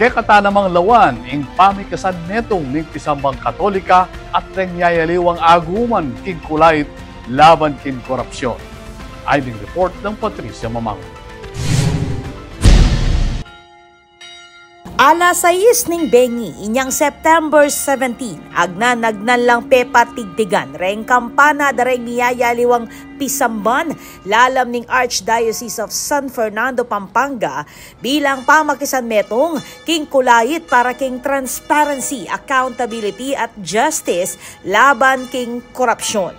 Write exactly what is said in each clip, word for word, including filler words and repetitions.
Kekata namang lawan ing pamikasan metung ning pisambang Katolika at reng miyayaliwang aguman king kulait laban king korapsyon. Ay ding report nang Patricia Mamangun. Alas sais ning bengi, inyang September seventeen, agnan-agnan lang pepatigtigan reng kampana da reng miyayaliwang pisamban lalam ning Archdiocese of San Fernando, Pampanga, bilang pamakisan metung king kulait para king transparency, accountability, at justice laban king korapsyon.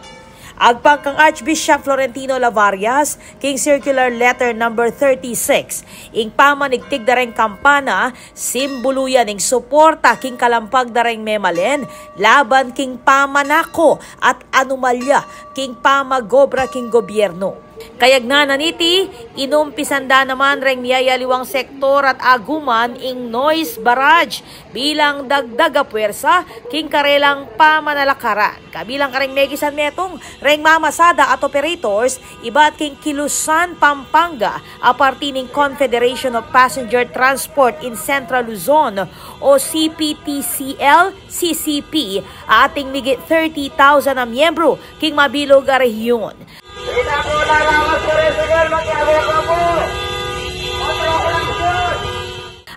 Agpang kang Archbishop Florentino Lavarias, king Circular Letter number thirty-six, ing pamanigtig da reng kampana, simbulu ya ning suporta king kalampag da reng memalen laban king pamanako at anumalya king pamag-obra king gobyerno. Kayagnan na niti, inumpisan da naman reng miyayaliwang sektor at aguman ing noise barrage bilang dagdag a puwersa king karelang pamanalakaran. Kabilang kareng mekisan metung reng mamasada at operators ibat king Kilusan, Pampanga, a parti ning Confederation of Passenger Transport in Central Luzon o C P T C L C C P, ating migit thirty thousand a miyembro king mabilug a rehiyon.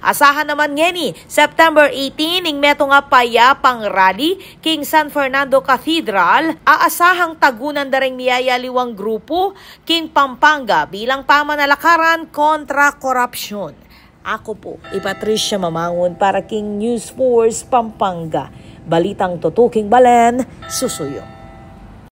Asahan naman ngeni, September eighteen, ing metung a payapang rally king San Fernando Cathedral, aasahang tagunan da reng miyayaliwang grupu king Pampanga bilang pamanalakaran kontra korapsyon. Aku pu i Patricia Mamangun para king News Force Pampanga. Balitang tutuking balen, susuyu.